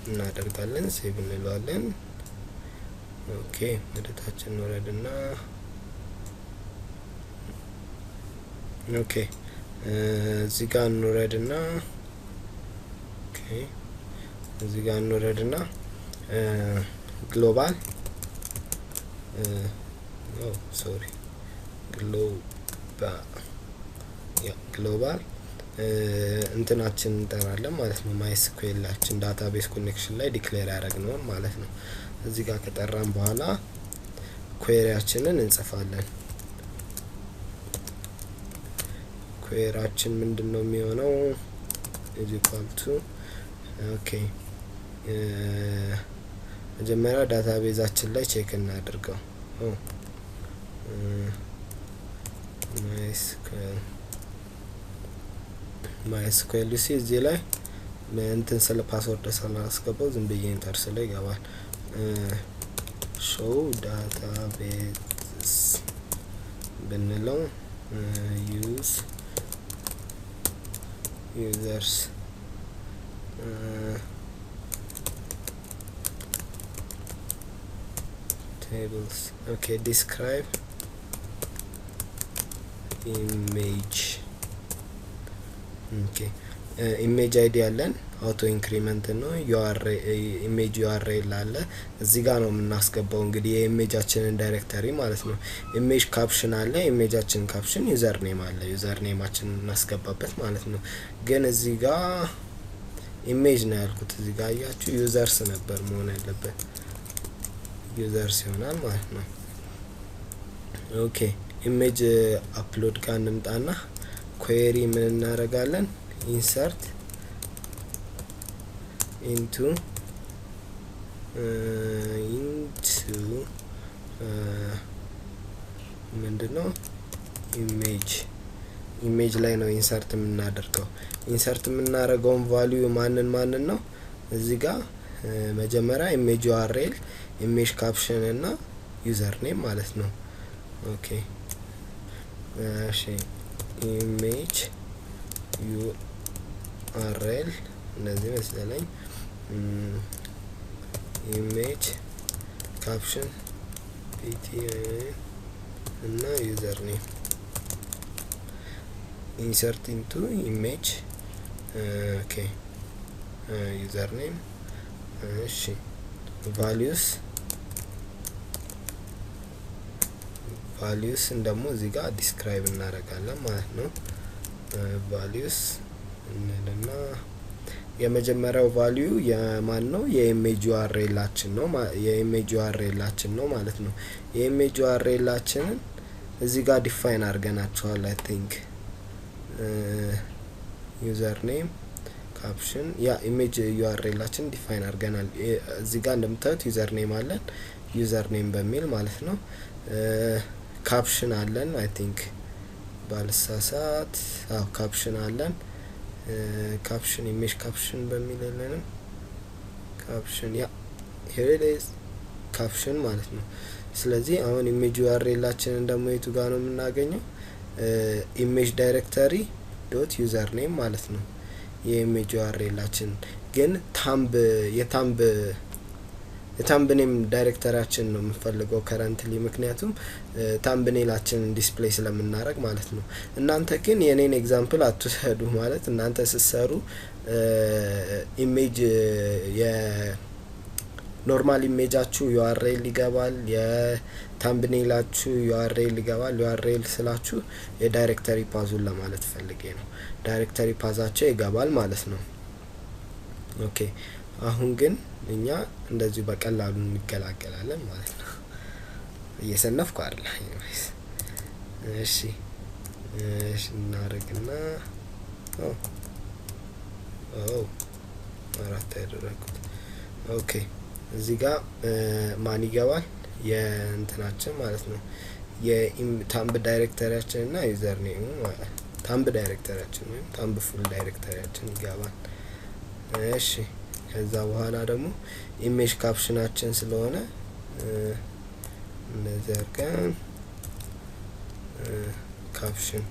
እናደርጋለን። Save እንለዋለን። Okay ወደ ታች እንወረድና okay እዚህ ጋር እንወረድና okay እዚህ ጋር እንወረድና global oh sorry global yeah global እንትናችን እንጠራለን ማለት ነው። MySQL ኣችን database connection ላይ declare ያደረግነው ማለት ነው። እዚህ ጋር ከጠራን በኋላ query ያችንን እንጽፋለን። Query ያችን ምንድነው የሚሆነው? Is equal to okay መጀመሪያ database ኣችን ላይ check እናድርገው። ኦ MySQL ሲ እዚህ ላይ እንትን ስለ password ስላስገባው ዝም ብዬ enter ስለ ይገባል። Show database ብንለው use users tables okay describe image okay image ID አለን auto increment ነው። URL image URL አለ እዚህ ጋር ነው የምናስገባው እንግዲህ የ image ኣችንን directory ማለት ነው። Image caption አለ image ኣችን caption user name አለ user name ኣችንን እናስገባበት ማለት ነው። ግን እዚህ ጋር image ነው ያልኩት እዚህ ጋር አያችሁ users ነበር መሆን ያለበት users ይሆናል ማለት ነው። Okay image upload ጋር እንምጣና query ምን እናደርጋለን? Insert into ምንድነው image ላይ ነው insert የምናደርገው። Insert የምናደርገውን value ማንን ነው? እዚህ ጋር መጀመሪያ image URL image caption እና user name ማለት ነው። Okay እሺ image URL እንደዚህ መሰለኝ image caption pt እና user name insert into image okay user name እሺ values ደግሞ እዚህ ጋር describe እናደርጋለን ማለት ነው። Values እንልና የመጀመሪያው value የማን ነው? የ image URL ኣችን ነው የ image URL ኣችን ነው ማለት ነው። የ image URL ኣችንን እዚህ ጋር define አድርገናቸዋል። I think user name caption yeah image URL ኣችን define አድርገናል። እዚህ ጋር እንደምታዩት user name አለን user name በሚል ማለት ነው። Caption አለን I think ባልሳሳት አዎ caption አለን። Caption image caption በሚል የለንም caption yeah here it is caption ማለት ነው። ስለዚህ አሁን image URL ኣችንን ደግሞ የቱ ጋር ነው የምናገኘው? Image directory dot user name ማለት ነው። የ image URL ኣችን ግን thumb የ thumb name directory ያችን ነው የምንፈልገው currently ምክንያቱም thumbnail ኣችንን display ስለምናደርግ ማለት ነው። እናንተ ግን የኔን example አትውሰዱ ማለት እናንተ ስትሰሩ image የ normal image ኣችሁ URL ይገባል፣ የ thumbnail ኣችሁ URL ይገባል። URL ስላችሁ የ directory path ኡን ለማለት ፈልጌ ነው። Directory path ኣቸው ይገባል ማለት ነው። Okay አሁን ግን እኛ እንደዚሁ በቀላሉ እንገላገላለን ማለት ነው። እየሰነፍኩ አይደል? እሺ እሺ እናደርግና ኦ ኦ አራት ያደረኩት okay እዚህ ጋር ማን ይገባል? የእንትናችን ማለት ነው የ thumb directory ያችን እና user name ኡ ማለት thumb directory ያችን ወይም thumb full directory ያችን ይገባል። እሺ ከዛ በኋላ ደግሞ image caption ኣችን ስለሆነ እንደዚህ አድርገን caption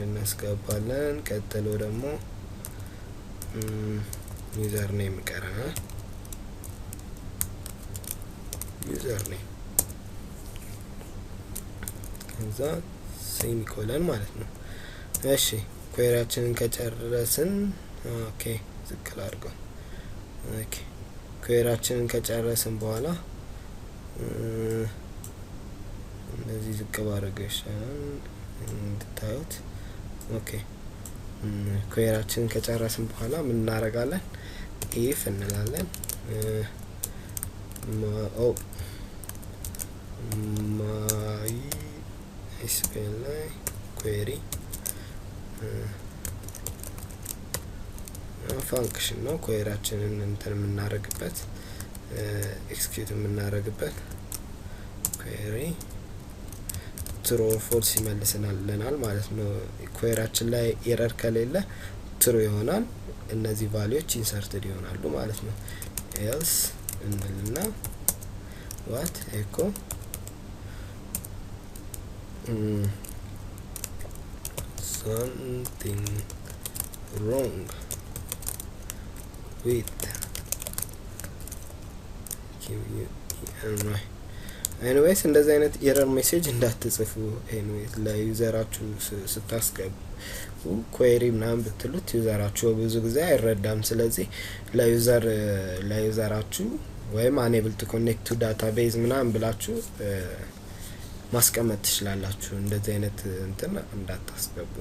እናስገባለን። ቀጥሎ ደግሞ Username ይቀረናል። Username ከዛ semicolon ማለት ነው። እሺ፣ query ያችንን ከጨረስን፣ okay፣ ዝቅ ላድርገው። Okay፣ query ያችንን ከጨረስን በኋላ እንደዚህ ዝቅ ባደርገው ይሻላል እንድታዩት። Okay፣ query ያችንን ከጨረስን በኋላ ምን እናደርጋለን? If እንላለን፣ oh፣ MySQL i query function ነው። Query ያችንን እንትን የምናደርግበት፣ execute የምናደርግበት query true false ይመልስልናል ማለት ነው። Query ያችን ላይ error ከሌለ true ይሆናል። እነዚህ value ዎች inserted ይሆናሉ ማለት ነው። Else እንልና what? Echo something wrong with QUERY። Anyways፣ እንደዚህ አይነት error message እንዳትጽፉ። Anyways፣ ለ user ኣችሁ ስታስገቡ query ምናምን ብትሉት user ኣችሁ ብዙ ጊዜ አይረዳም። ስለዚህ ለ user ኣችሁ ወይም አንኤብል ቱ ኮኔክት ቱ ዳታቤዝ ምናምን ብላችሁ ማስቀመጥ ትችላላችሁ። እንደዚህ አይነት እንትን እንዳታስገቡ።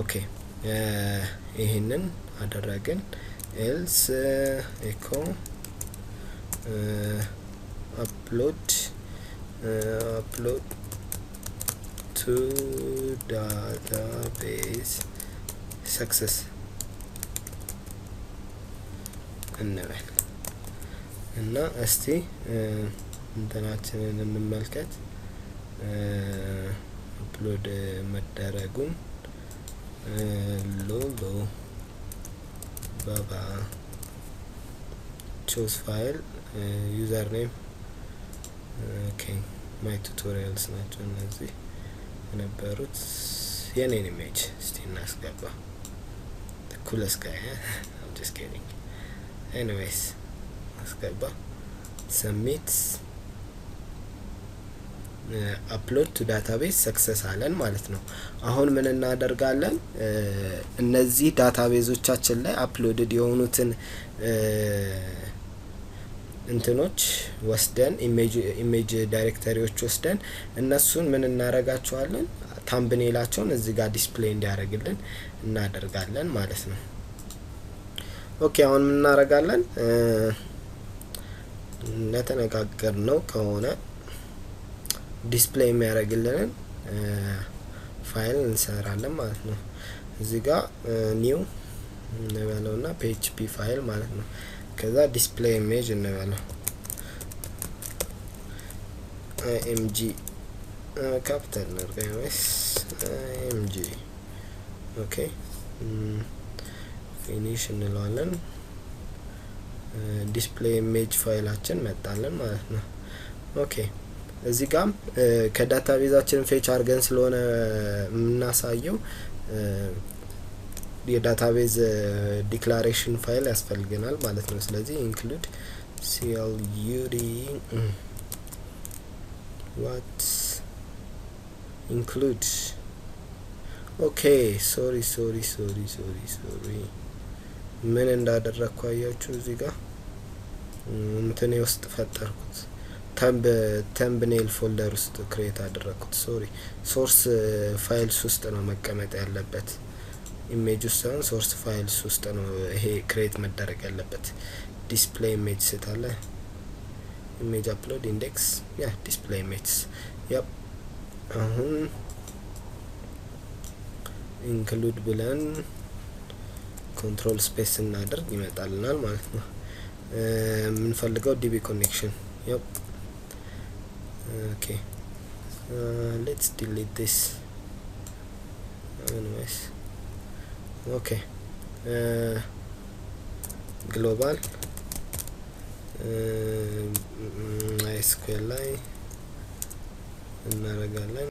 Okay፣ ይህንን አደረግን። Else echo upload to database success እንበል እና እስቲ እንትናችንን እንመልከት upload መደረጉን። ሎሎ ባባ choose file, username፣ okay፣ my tutorials ናቸው እነዚህ የነበሩት። የኔን image እስቲ እናስገባ። Coolest guy, I'm just kidding. Anyways፣ አስገባ፣ submit፣ upload to database success አለን ማለት ነው። አሁን ምን እናደርጋለን? እነዚህ database ኦቻችን ላይ uploaded የሆኑትን እንትኖች ወስደን፣ image directory ዎች ወስደን እነሱን ምን እናደርጋቸዋለን? Thumbnail ኣቸውን እዚህ ጋር display እንዲያደርግልን እናደርጋለን ማለት ነው። Okay፣ አሁን ምን እናደርጋለን? እንደተነጋገርነው ከሆነ display የሚያደርግልንን ፋይል እንሰራለን ማለት ነው። እዚህ ጋር new እንበለውና PHP file ማለት ነው። ከዛ display image እንበለው፣ IMG capital እናድርገው ወይስ IMG? Okay፣ finish እንለዋለን። Display image file ኣችን መጣልን ማለት ነው። Okay፣ እዚህ ጋም ከ database ኣችን fetch አድርገን ስለሆነ የምናሳየው የ database declaration file ያስፈልገናል ማለት ነው። ስለዚህ include CLUD፣ what? Include፣ okay፣ sorry, sorry, sorry, sorry, sorry፣ ምን እንዳደረግኩ አያችሁ? እዚህ ጋር እንትኔ ውስጥ ፈጠርኩት፣ thumbnail folder ውስጥ create አደረግኩት። Sorry፣ source files ውስጥ ነው መቀመጥ ያለበት። Image ውስጥ ሳይሆን source files ውስጥ ነው ይሄ create መደረግ ያለበት። Display image ስታለ image upload index፣ yeah፣ display images፣ yep። አሁን include ብለን control space ስናደርግ ይመጣልናል ማለት ነው። የምንፈልገው DB connection፣ yep። Okay, let's delete this anyways. Okay, global MySQL i እናደርጋለን።